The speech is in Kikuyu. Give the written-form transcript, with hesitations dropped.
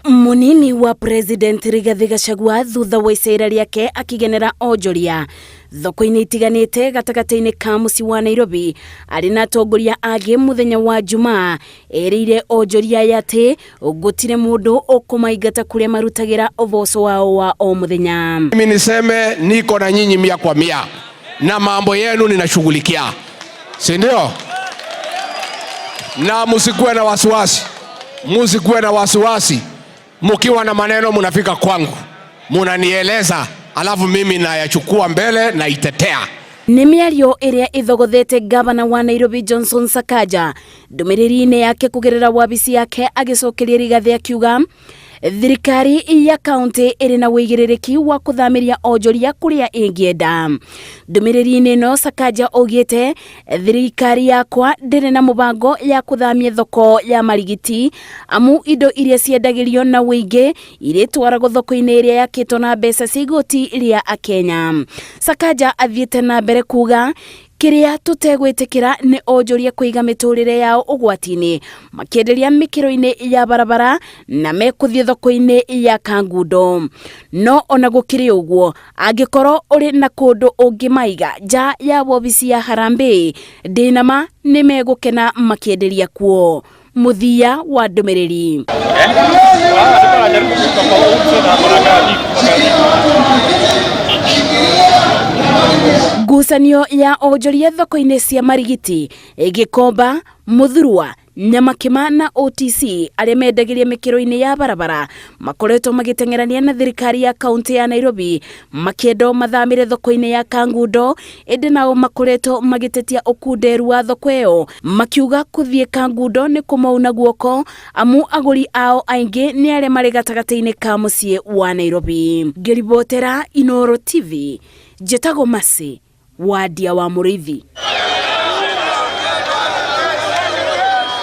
Mũnini wa President Rigathĩ Gachagua thutha wa iceera rĩake akĩgenera onjoria thoko-inĩ itiganĩte gatagatĩ-inĩ ka mũciĩ wa Nairobi arĩ na atongoria angĩ mũthenya wa Jumaa erĩire onjoria aya atĩ gũtirĩ mũndũ ũkũmaingata kũrĩa marutagĩra ũboco wao wa o mũthenya. Mimi niseme niko na nyinyi mia kwa mia na mambo yenu ninashughulikia, si ndio? Na msikuwe na wasiwasi, msikuwe na wasiwasi. Mkiwa na maneno munafika kwangu, munanieleza, alafu mimi nayachukua mbele naitetea. Nĩ mĩario ĩrĩa ĩthogothete gavana wa Nairobi Johnson Sakaja ndũmĩrĩri-inĩ yake kũgerera wabici yake agĩcokeria Rigathĩ akiuga thirikari ya kaunti ĩrĩ na ũigĩrĩrĩki wa kũthamĩria onjoria kũrĩa ĩngĩenda. Ndũmĩrĩri-inĩ ĩno Sakaja augĩte thirikari yakwa ndĩrĩ na mũbango ya kũthamia thoko ya Marigiti amu indo iria ciendagĩrio na ũingĩ irĩtwaragwo thoko-inĩ ĩrĩa yakĩtwo na mbeca cia igoti rĩa Akenya. Sakaja athiĩte na mbere kuga kĩrĩa tũtegwĩtĩkĩra nĩ onjoria kũiga mĩtũrĩre yao ũgwati-inĩ makĩenderia mĩkĩro-inĩ ya barabara na mekũthiĩ thoko-inĩ ya Kangundo. No ona gũkĩrĩ ũguo angĩkorwo ũrĩ na kũndũ ũngĩmaiga nja ya wobici ya Harambee ndĩna ma nĩ megũkena makĩenderia kuo. Mũthia wa ndũmĩrĩri. Ngucanio ya onjoria thoko-inĩ cia Marigiti, Gĩkomba, Mũthurwa, Nyamakĩma na OTC arĩa mendagĩria mĩkĩro-inĩ ya barabara makoretwo magĩteng'erania na thirikari ya kaunti ya Nairobi makĩendwo mathamĩre thoko-inĩ ya Kangundo ĩndĩ nao makoretwo magĩtetia ũkunderu wa thoko ĩyo makiuga kũthiĩ Kangundo nĩ kũmauna guoko amu agũri ao aingĩ nĩ arĩa marĩ gatagatĩ-inĩ ka mũciĩ wa Nairobi. Ngĩribotera Inooro TV, njĩtagwo Mercy Wandia wa Mũrĩithi.